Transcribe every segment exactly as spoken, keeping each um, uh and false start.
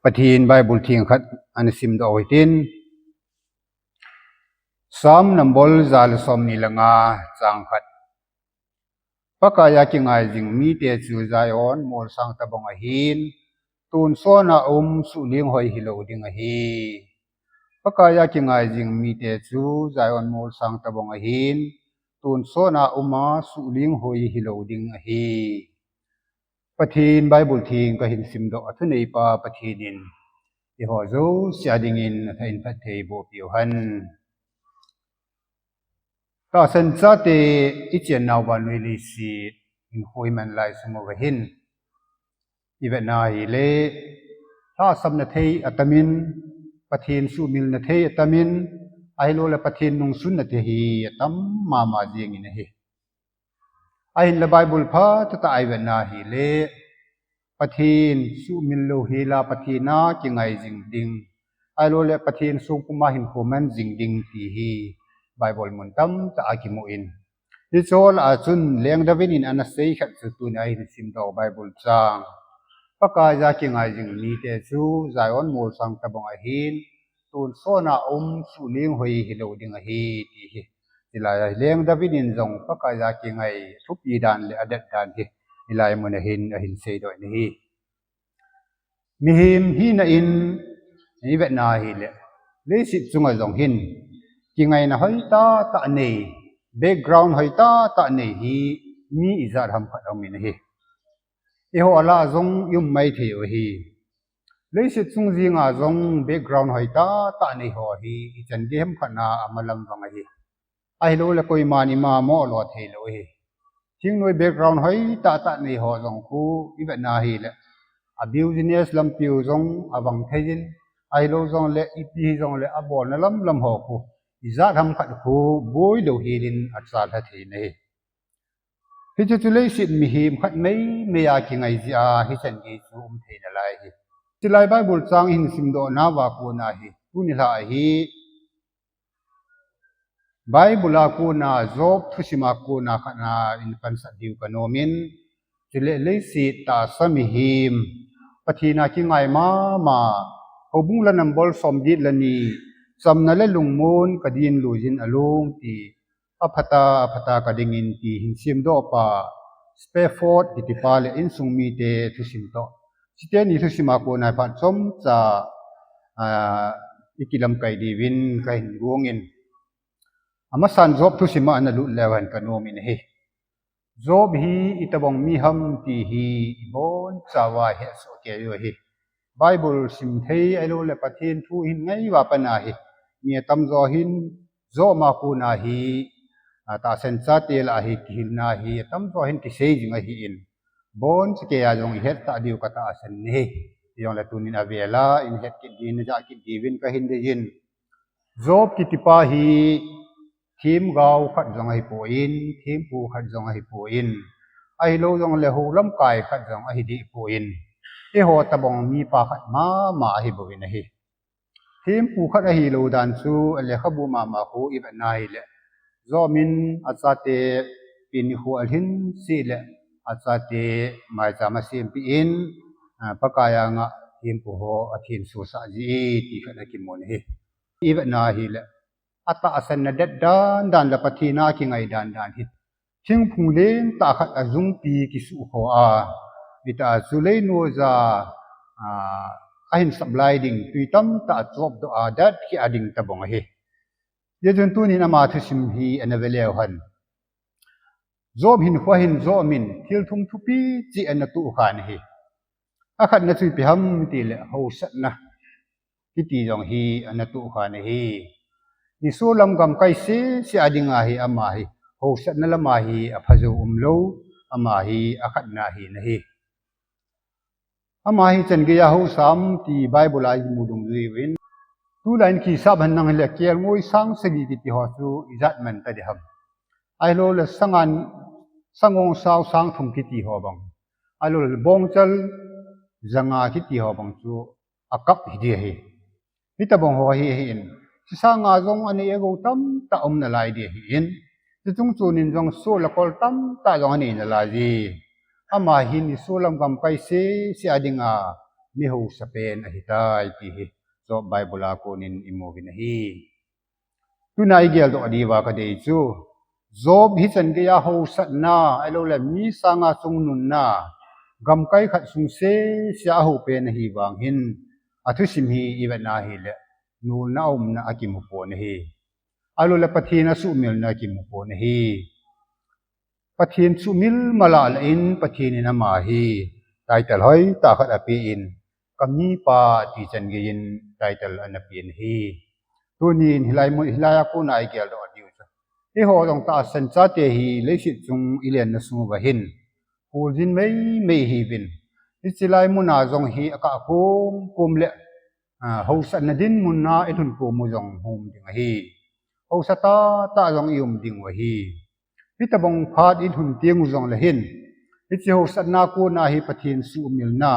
Pathen Bible theng khat ana simdoh u hitin, Psalm number ja le som ni le nga, chang khat. Pakaiya kingai jing mite chu Zion molsang tabang ahin, tonsot a um suhling hoi hilou ding ahi. Pakaiya kingai jing mite chu Zion molsang tabang ahin, tonsot a um a suhling hoi hilou ding ahi. Pathen Bible theng kahin simdoh a thuneipa Pathen in eiho jouse a dingin athain phatthei boh peh u hen. Tahsan chate, ichennau vannoi leiset in hoi man lai sung uva hin, ivetna hile, lhahsamna thei atamin, Pathen suhmilna thei atamin, ahilouleh Pathen nungsunna thei hi atam mama jingin ahi. Ahinla Bible phatah a ivetna hile, Pathen suhmil louhel a Pathen a kingai jing ding, ahilouleh Pathen songpum a hinkho man jing ding ti hi Bible mun tamtah a kimun. Hiche lah a chun Leng David in ana sei khat chu tunia ihin simdoh Bible chang. Pakaiya kingai jing mite chu Zion molsang tabang ahin, tonsot a um suhling hoi hilou ding ahi ti hi. Hilai a Leng David in jong Pakaiya kingai thupi dan le adet dan hi hilai mun a hin ahin seidoh in ahi. Mihem hina in ivetna hile, leiset chunga jong hin kingaina hoi tahtah nei, background hoi tahtah nei hi mi ijat ham khat aumin ahi. Eiho lah a jong i um maithei u ahi. Leiset chung jenga jong background hoi tahtah nei ho hi ichan gei ham khat a amalam vang ahi. Ahilouleh koiman ima mo lo theilou ahi. Thingnoi background hoi tahtah nei ho jong khu ivetna hile, a business lampiu jong avang thei in, ahilou jongleh ipi hijongleh abolna lamlam ho khu ijat ham khat khu boi louhel in achalha thei in ahi. Hiche chu leiset mihem khat meimei a kingai jeh a hichan gei chu um thei nalai ahi. Hilai Bible chang ihin simdoh nauva kona hi, tuni lha ahi, Bible a kona Job thusim a kona khat a ihin pansat diu kanom in, chule leiset tahsa mihem, Pathen a kingai mama, Houbung la number som get le ni, Chamna le lungmon kadin lui in alung ti, aphat a, aphat a kading in ti hin simdoh pa, Spafford kiti pa le insung mite thusim toh, chuteni thusim a kona phat chomcha, ah, ikilamkai diuvin kahin gong in. Amasan Job thusim a ana lut leu hen kanom in ahi. Job hi itobang mi ham ti hi ibonchauva ihet soh kei u ahi. Bible sim thei ahilouleh Pathen thu hin ngai uva pat a hi mi atamjo hin Job a kona hi, ah, tahsan chate lah a hi kihilna hi atamjo hin kisei jing ahin, boncha kei a jong ihet tah diu katahsan in ahi. Ijongle tunin avel a ihin het kit diuvin, jah kit diuvin kahin deiyin. Job kiti pa hi themgao khat jong ahipon, thempu khat jong ahipon, ahilou jongleh hou lamkai khat jong ahi dehpon, eiho tobang mipa khat mama ahi bouvin ahi. Thempu khat ahilou dan chu alekhabu mama khu ivetna hile, Job in achate pen nikho alhin seh le achate maicham asempeh in, ah, Pakai anga thempu ho athensosah ji e ti khat akimun ahi. Ivetna hile, atahsan adet dandan le Pathen a kingai dandan hi thingphung lentah khat ajungpi kisuhkhoh a, hitia chu leinoija, ah, ahin sap lai ding, tui tamtah achopdoh a, adet kheh a ding tobang ahi. Hijeh chun tunin ama thusim hi ana ve leu hen. Job hinkhoa hin Job in thil thum thupi cheh ana tohkhan ahi. Akhatna chu ipi ham tileh hausatna kiti jong hi ana tohkhan ahi. Nisolam gamkai sese a dinga hi ama hi hausatna lama hi aphajou umlou, ama hi akhatna ahin ahi. Ama hi chan geiya hausa ham ti Bible a imu dungjui uvin. Tulai in kisap hen lang hileh kelngoi sang sagi kiti ho chu ijat man tading ham. Ahilouleh sangan, sangong sao sang thum kiti ho bang, ahilouleh bongchal janga kiti ho bang chu akap hi ding ahi. Hitobang ho hi ahin, sisanga jong anei agou tamtah um nalai ding ahin, chuche chungchon in jong sol le kol tamtah jong anei nalai ding. Ama hi nisolam gamkai sese a dinga mi hausa pen ahitai ti hi Job Bible a konin imu uvin ahi. Tuna igeldoh diuva kadei chu, Job hichan geiya hausatna, ahilouleh mi sanga chungnunna, gamkai khat sung sese a ahou pen ahi vang hin, athusim hi ivetna hileh, nulna umna akimu pon ahi. Ahilouleh Pathen asuhmilna akimu pon ahi. Pathen suhmil mala lah in Pathen in ama hi title hoitah khat apen, Kamipa ti chan geiyin title ana pen ahi. Tunin hilai mun, hilai a kona igeldoh diu chu, eiho jong tahsan chate hi leiset chung ilenna sung uva hin, kholjin meimei ihiuvin. Hiche lai muna jong hi akah komkom leh, ah, hausatna dinmun a ilhun kom u jong hung um ding ahi. Hausa tahtah jong i um diu ahi. Hitobang phat ilhun teng u jongleh hin, hiche hausatna kona hi Pathen suhmilna,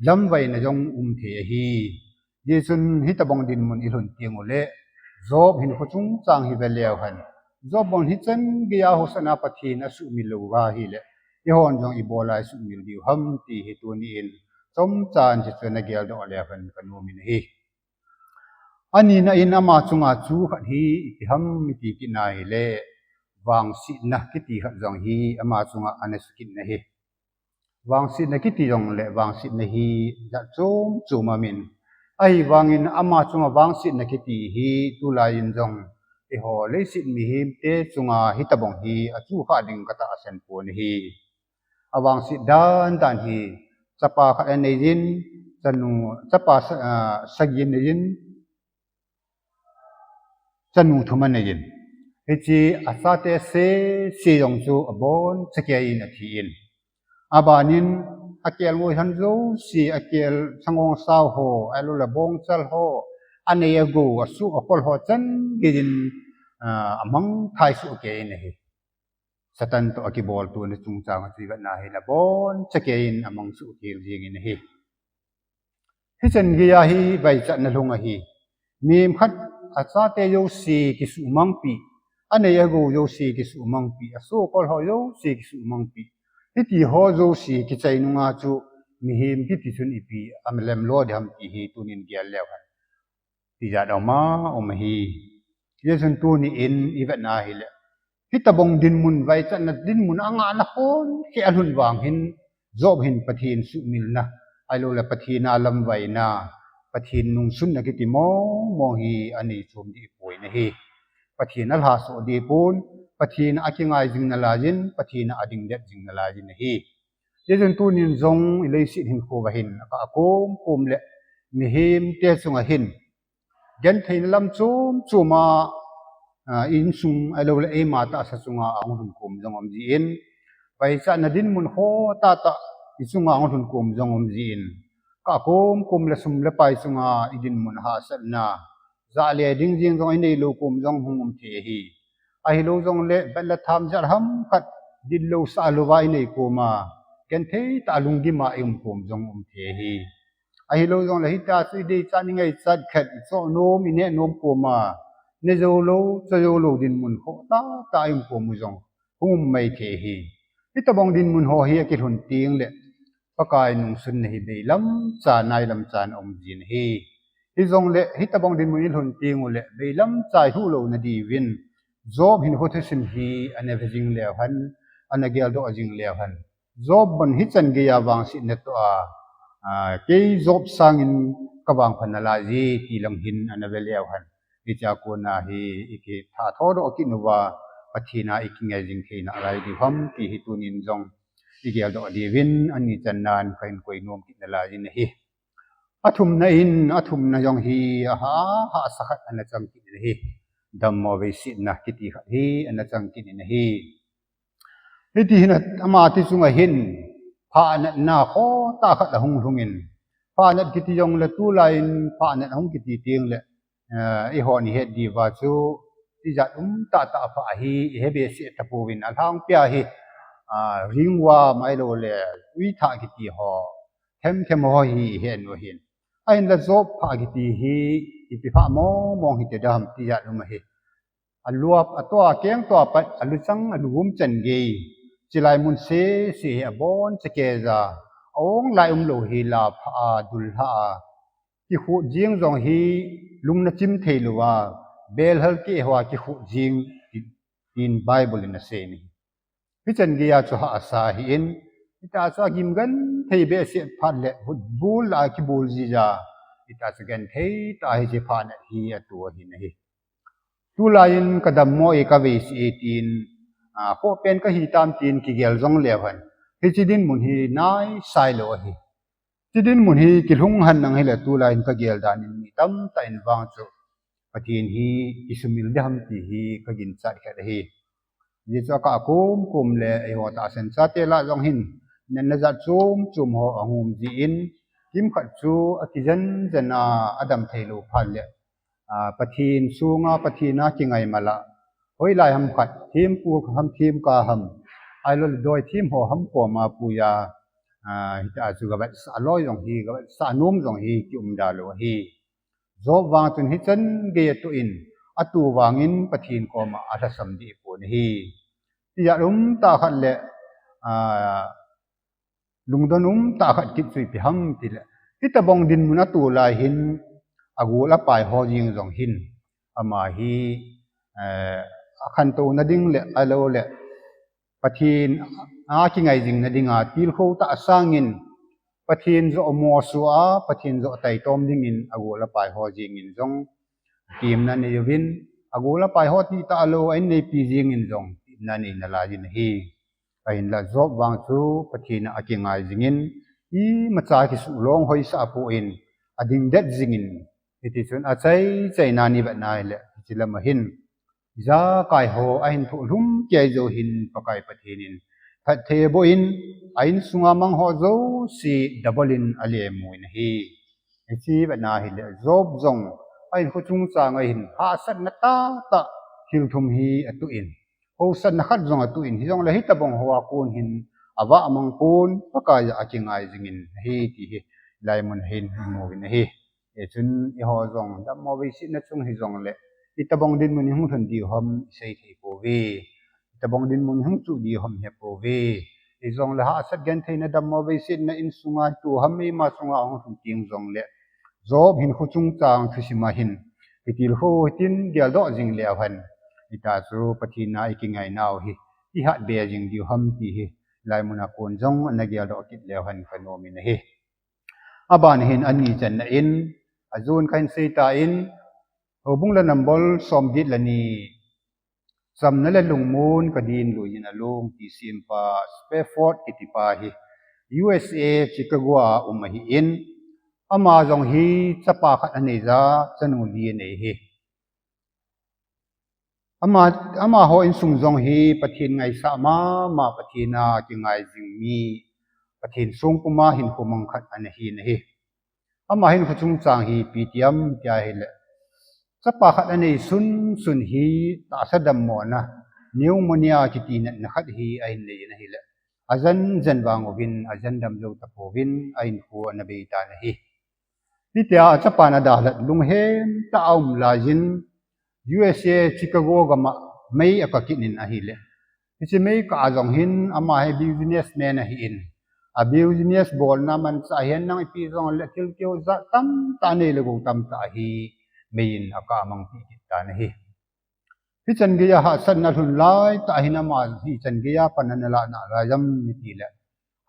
lamvaina jong um thei ahi. Hijeh chun hitobang dinmun ilhun teng uleh, Job hinkho chungchang hi veleu hen, Job bang hichan geiya hausatna Pathen asuhmil lou uva ahileh, eihon jong ibola isuhmil diu ham ti hi tunin chomchan hiche chu ana geldoh leu hen kanom in ahi. Anina in ama chunga chu khat hi ipi ham iti kit na hileh, vangsetna kiti khat jong hi ama chunga ana sukit in ahi. Vangsetna kiti jongleh vangsetna hi jat chom chom aumin, ahivangin ama chunga vangsetna kiti hi tulai in jong eiho leiset mihemte chunga hitobang hi achu kha ding katahsan pon ahi. Avangset dandan hi, chapa khat aneiyin, chanu, chapa sa-, ah, sagi aneiyin, chanu thum aneiyin. Hiche achate sese jong chu abonchakeiyin athin. Abanin akelngoi lhon jouse, akel sangongsao ho, ahilouleh bongchal ho, anei agou, asoh akol ho chan geiyin, ah, amangthai sohkeiyin ahi. Satan toh akiboltouna chungchang a chu ivetna hileh abonchakeiyin amang sohkei jengin ahi. Hichan geiya hi vaichatna lhung ahi. Mihem khat achate jouse kisuhmangpi, anei agou jouse kisuhmangpi, asoh akol ho jouse kisuhmangpi, hiti ho jouse kichai nunga chu mihem kiti chun ipi alemlo ding ham ti hi tunin gel leu hen, tijat aum a um ahi. Hijeh chun tunin ivetna hileh, hitobang dinmun, vaichatna dinmun angahna khon keh alhun vang hin, Job hin Pathen suhmilna, ahilouleh Pathen a lamvaina, Pathen nungsunna kiti mong mong hi anei chom ding poi ahi. Pathen alhasoh ding pon, Pathen a akingai jing nalaiyin, Pathen a adingdet jing nalaiyin ahi. Hijeh chun tunin jong ileiset hinkho uva hin, akah komkom leh mihemte chunga hin, gentheina lam chom chom a, ah, insung ahilouleh eima tahsa chunga ahung lhun kom jong aum jin, vaichatna dinmun khoh tahtah ichunga ahung lhun kom jong aum jin, kah komkom leh sum le pai chunga idinmun hahsatna, jah le ding jeng jong inei lou kom jong hung um thei ahi. Ahilou jongleh vet le tham jat ham khat dinlou sah louva inei kom a, genthei tah a lunggim a ium kom jong um thei ahi. Ahilou jongleh hitia chu ideichat ingaichat khat, ichoh nom ineh nom kom a, ne jou lou, cho jou lou dinmun khoh tahtah a ium kom u jong hung um mai thei ahi. Hitobang dinmun ho hi akilhun teng leh, Pakai nungsunna hi beilamcha, nailamcha in aum jin ahi. Hijongleh hitobang dinmun ilhun teng uleh beilamcha ilhuh louna diuvin, Job hinkho thusim hi ana ve jing leu hen, ana geldoh jing leu hen, Job bang hichan geiya vangsetna toh a, ah, kei Job sangin kavangphat nalaiye ti lang hin ana ve leu hen, hichea kona hi ikithathodoh kit uva, Pathen a ikingai jing thei nalai diu ham ti hi tunin jong igeldoh diuvin, ani channan kahin koi nom kit nalaiyin ahi. Athumna in, athumna jong hi aha, hahsa khat ana chang kit in ahi. Dammo veisetna kiti khat hi ana chang kit in ahi. Hiti hin ama ti chunga hin, phahnatna khoh tah khat ahung lhungin, phahnat kiti jongleh tulai in phahnat ahung kiti teng leh, eh, eihon ihet diuva chu, tijat um tahtah pha hi ihe behseh tapouvin, alhangpia hi, ah, ringvang ahilouleh uithah kiti ho, themthem ho hi ihe u ahin. Ahinla Job phah kiti hi ipi phah mong mong hite dam tijat um ahi. Alua, atua keng tua pat, aluchang, aluvum chan gei, chilai mun sese hi abonchakeiya, aong lai umlou hi la pha a, dul lha a, kikhut jing jong hi lungna chim thei lou a, belhal keh hoa kikhut jing ti, tin Bible in asei in ahi. Hichan geiya chu hahsa ahin, hitia chu agim genthei behseh phat le hutbul la kibul jija, hitia chu genthei tah a hiche phat hi atu ahin ahi. Tulai in kadammo e, kaveise e tin, a, khoh pen kahi tam tin kigel jong leu hen, hiche dinmun hi naisai lou ahi. Hiche dinmun hi kilhung hen lang hile tulai in kagel dan in mi tamtah in vang chu Pathen hi isumil ding ham ti hi kaginchat khat ahi. Hijeh chun akah a komkom le eiho tahsan chate lah jong hin natna jat chom chom ho ahung um jin, kimkhat chu akijen jen a, adam thei lou phat le, a, Pathen sunga, Pathen a kingai mala, hoilai ham khat, thempu ham, themgao ham, ahilou le doi them ho ham koma puiya, a, hitia chu gavetsah loi jong hi, gavetsah nom jong hi kium da lou ahi. Job vang chun hichan gei atoh in, atu vangin Pathen koma alhasam deh pon ahi. Tijat um tah khat le, a, lungdon um tah khat kit chu ipi ham tile, hitobang dinmun a tulai hin agol apai ho jeng jong hin, ama hi, eh, akhantouna ding le, ahilou le Pathen a kingai jing na dinga tilkhou tah sangin, Pathen joh mosuh a, Pathen joh taitom dingin agol apai ho jengin jong temna anei uvin, agol apai ho titah lou a inneipi jengin jong temna anei nalai in ahi. Ahinla Job vang chu Pathen a akingai jingin, imacha kisuhlong hoisah pon, ading det jingin, hitichun achaichaina ni vetna hile, hiche lama hin ijakai ho ahin thoh lhum kei jou hin Pakai Pathen in phatthei aboh in, a insunga mang ho jouse double in alemu in ahi. Hiche vetna hile, Job jong a hinkho chungchang a hin hahsatna tahtah thil thum hi atoh in, hausatna khat jong atoh in, hijongle hitobang hoa kon hin avah mang pon, Pakai a akingai jingin ahi ti hi laimun a hin imu uvin ahi. Hichun eiho jong dammo veisetna chung hijongle, itobang dinmun ihung lhun diu ham isei thei pouve. Itobang dinmun ihung chuh diu ham ihet pouve. Hijongle hahsat gentheina, dammo veisetna insunga, tu ham eima sunga ahung lhun teng jongle, Job hinkho chungchang thusim a hin kitilkhou hitin geldoh jing leu hen, hitia chu Pathen a ikingainau hi ihat be jing diu ham ti hi laimun a kon jong ana geldoh kit leu hen kanom in ahi. Aban hin ani channa in, ajun kahin sei tan, Houbung le Nambol somget le ni, Chamna le Lungmon kadin lui in alung ti sempa Spafford kitipa hi U S A Chicago a um ahin, ama jong hi chapa khat aneija, chanu li anei ahi. Ama, amaho insung jong hi Pathen ngaisah mama, Pathen a kingai jing mi, Pathen songpuma hinkho mang khat ana hin ahi. Ama hinkho chungchang hi ipi ti ham tia hile, chapa khat anei sunsun hi tahsa dammona, pneumonia kiti natna khat hi ahin nei in ahile, ajen jen vang uvin ajen dam jou tapouvin ahinkho ana bei tan ahi. Hitia achapan adalhat lunghem tah a aum laiyin, U S A Chicago gam a mei akah kit in ahile, hiche mei kah a jong hin ama hi businessman ahin, a business bolna manchah hihen lang ipi jongle thil kiho jat tamtah, nei le gou tamtah hi mei in akah mang pi kit tan ahi. Hichan geiya hahsatna lhun laitah hin ama hichan geiya pan ana lah nalai ham itile,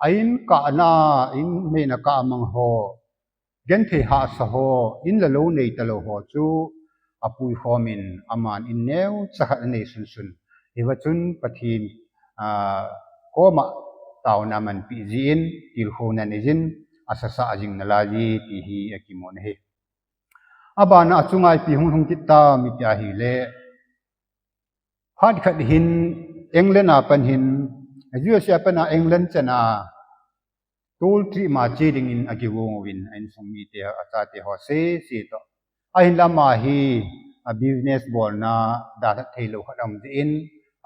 a in kahna, in mei in akah mang ho, genthei hahsa ho, in le lou nei talou ho chu apui khomin aman in neocha khat anei sunsun, hiva chun Pathen, a, koma taona amanpi jin, tilkhouna anei jin, asasa jing nalai ji ti hi akimun ahi. Abana achunga ipi hung lhung kit tam iti ahile, phat khat hin England a pan hin, U S A a pan a England chan a toll trip ma che dingin akigong uvin, a insung mite, achate ho sese toh. Ahinla ama hi a business bolna dalha theilou khat aum jeh in,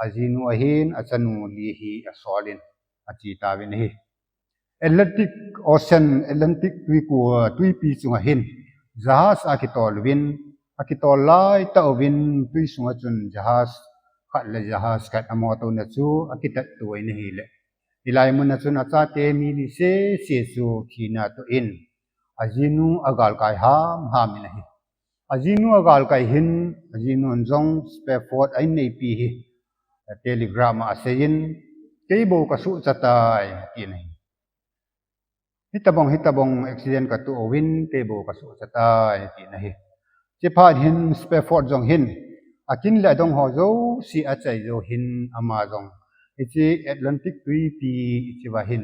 ajinu ahin, achanu li hi asol in ache tauvin ahi. Atlantic Ocean, Atlantic twipi chunga hin jahas a kitol uvin, akitol laitah uvin twi sunga chun jahas khat le jahas khat amotona chu akitat tou in ahile, Hilai mun a chun achate mi li sese chu thina toh in, ajinu agalkai hamham in ahi. Ajinu agalkai hin, ajinun jong Spafford a inneipi hi telegram a aseiyin, "Kei bou kasuhcha tai," atin ahi. "Hitabang, hitabang accident katoh uvin, kei bou kasuhcha tai," atin ahi. Chuphat hin Spafford jong hin, akin le adong ho jouse achai jou hin ama jong, hiche Atlantic twipi hichea hin,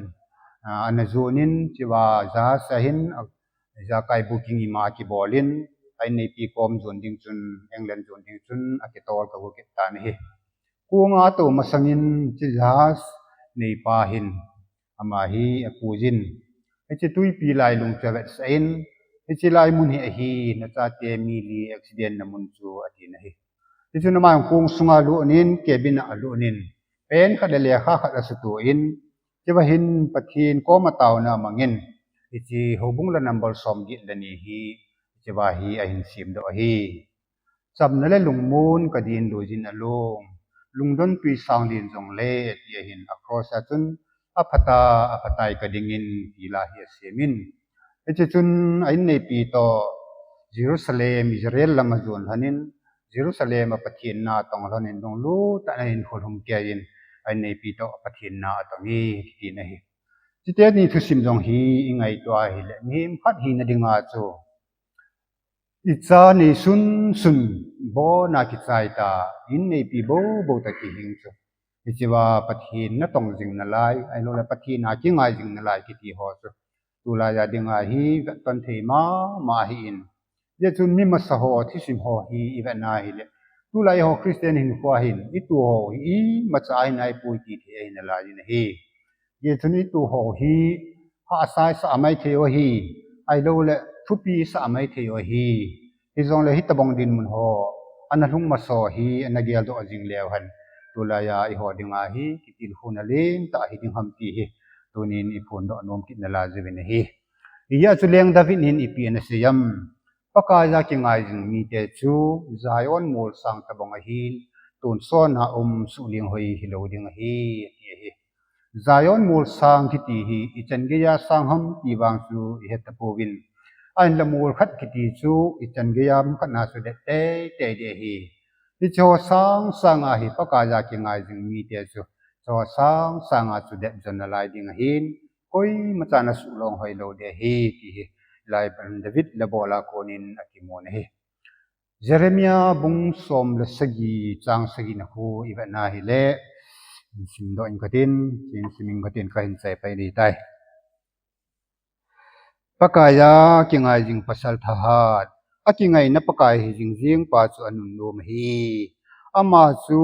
ah, ana jonin, chua jahaz a hin, ah, ijakai booking ima akibol in, a inneipi kom jon ding chun, England jon ding chun akitol kagokit tan ahi. Kong a atou masangin hiche jahaz neipa hin ama hi apuiyin, hiche twipi lailung chu avetsah in, "Hiche lai mun hi ahi, nachate mi li accident na mun chu," atin ahi. Hichun ama kong sunga alut in, cabin a alut in, pen khat le lekha khat asuhtoh in, chua hin Pathen koma taona amangin, hiche houbung la number som get le ni hi, chua hi ahin simdoh ahi. "Chamna le lungmon kadin luiyin along, lungdon twisang len jongle," ti ahin, a cross a chun, "Ephphatha, Ephphatha kadingin," ti la hi asemin. Hiche chun a inneipi toh Jerusalem, Israel lam ajon lhonin, Jerusalem a Pathen na atong lhonin, lunglut tah in ahin khollhum keiyin, a inneipi toh Pathen na atong e, kiti ahi. Chuteni thusim jong hi ingaito ahile, mihem khat hina dinga chu, icha neisun sun, bon a kichai ta, inneipi boubou tah kihing chu, hichea Pathen natong jing nalai, ahilouleh Pathen a kingai jing nalai kiti ho chu, tulai a dinga hi vetton thei mama ahin. Hijeh chun mi masa ho thusim ho hi ivet na hile, tulai ho Christian hinkhoa hin, ituh ho hi imacha ahi naipoi ti thei ahi nalaiyin ahi. Hijeh chun ituh ho hi hahsa isah maithei u ahi, ahilouleh thupi isah maithei u ahi. Hijongle hitabang dinmun ho ana lhung masa ho hi ana geldoh jing leu hen, tulai a eiho dinga hi kitilkhouna lentah hiding ham ti hi tunin iphondoh nom kit nalai jiuvin ahi. Hijeh chun Leng David in ipi anasei em? "Pakaiya kingai jing mite chu Zion molsang tabang ahin, tonsot a um suhling hoi hilou ding ahi," ati ahi. Zion molsang kiti hi ichan geiya sang ham ti vang chu ihet tapouvin, ahinla mol khat kiti chu ichan geiya mun khat na chu det teitei ding ahi. Hicheho sangsang a hi Pakaiya kingai jing mite chu, hicheho sangsang a chu det jo nalai ding ahin, koimachan asuhlong hoi lou ding ahi, ti hi Leng David labola konin akimun ahi. Jeremiah bung som le sagi, chang sagi na khu ivet na hile, simdoh inge katin, sim inge katin, kahin chaipai ding tai. Pakaiya kingai jing pasal thahat, akingaina Pakai hijing jing pa chu anunnom ahi. Ama chu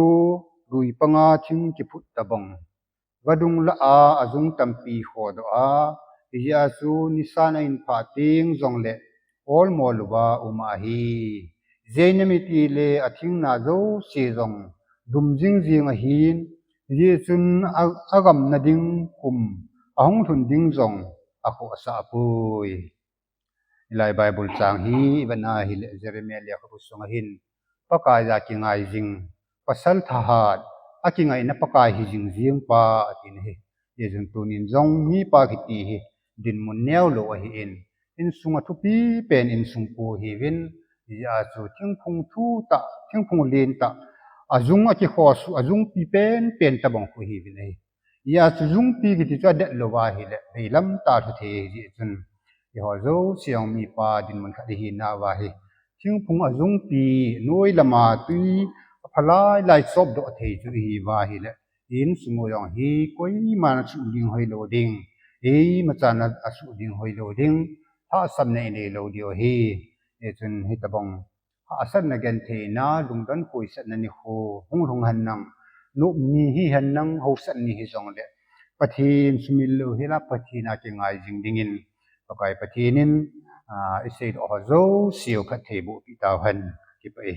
lui panga thing kiphut tabang, vadung lah a ajung tampi khodoh a, hijeh a chu nisan ahin phah teng jongle olmo louva um ahi. Ijeh inem itile athing na jouse jong dum jingjing ahin, hijeh chun a, agamna ding kum ahung lhun ding jong akhohsah poi. Hilai Bible chang hi ivet na hile, Jeremiah lekhabu sunga hin, Pakaiya kingai jing pasal thahat, akingaina Pakai hijing jing pa, atin ahi. Hijeh chun tunin jong mipa kiti hi dinmun neolou ahin, insunga thupi pen insung khu hiuvin, hijeh a chu thingphung thutah, thingphung lentah, ajung akikhosuh, ajungpi penpen tabang khu hiuvin ahi. Hijeh a chu jungpi kiti chu adet louva hile, veilam tah lhu thei ahi. Hijeh chun eiho jouse jong mipa dinmun khat ihinauva hi, thingphung ajungpi, noi lama twi aphalai lai chopdoh thei chu ihiuva hile, insung u jong hi koiman asuhling hoi lou ding, eimachan asuhling hoi lou ding, hahsatna inei lou diu ahi. Hijeh chun hitabang hahsatna gentheina, lungdon khoisatna nikho hung lhung hen lang, nop ni hihen lang, hausat ni hijongle, Pathen sumil louhela Pathen a kingai jing dingin Pakai Pathen in, ah, iseidoh ho jouse u phattheiboh peh tauhen. Kipah e.